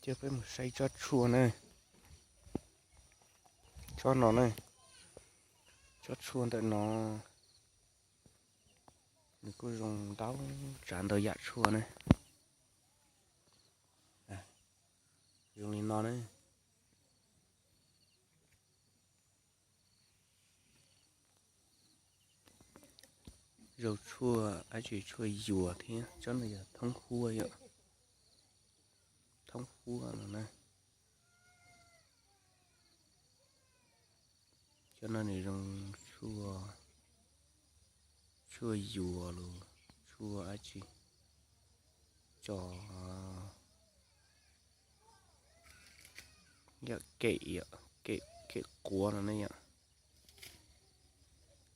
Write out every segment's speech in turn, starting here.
Ces peb mus saib tsob tshuaj ne, tsob no ne, tsob tshuaj ntawm no nws kuj zoo ntau tsav ntau yam tshuaj ne. Zoo li no ne. Zoo tshuaj dab tsi, tshuaj yuas thiab, tsob no yog thoob huab yom, thoob huab no na. Cov no nws zoo tshuaj, tshuaj yuas los tshuaj dab tsi, tso yam kem, kem quav no ne yom.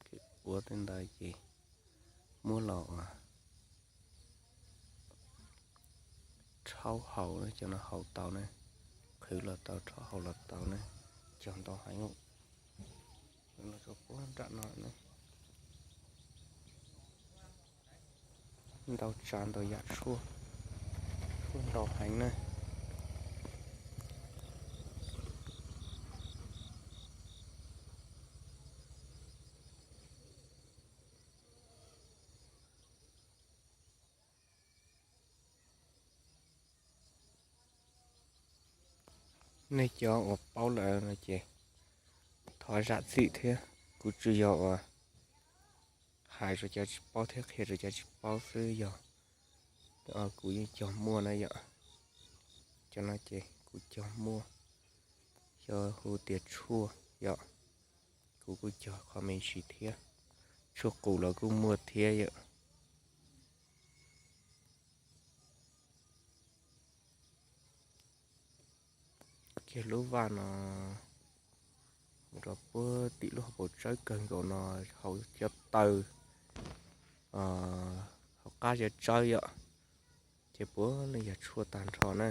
Kem quav tej ntawd ces muab los rhaub haus, cov no haus tau ne, qhwv los tau, rhaub haus los tau ne, cog ntau heev. Puag nram no ntau tsav ntau yam tshuaj, tshuaj ntau heev na. Nej cov uas paub lawm no ces thov zam txim thiab, kuv tsuas yog uas hais rau cov tsis paub thiab qhia rau cov tsis paub xwb, yog kuv yeej cog muaj na yom. Cov no ces kuv cog muaj, xyov hu tias tshuaj yom, kuv kuj cog qhov me ntsis thiab, tshuaj qus los kuj muaj thiab yom. Kiag lub vaj no mus rau puag tim lub hauv paus tsawb kawg nkaus no, hauv cov taw, hauv qab cov tsawb yom, ces puav leej yog tshuaj tag nrho na.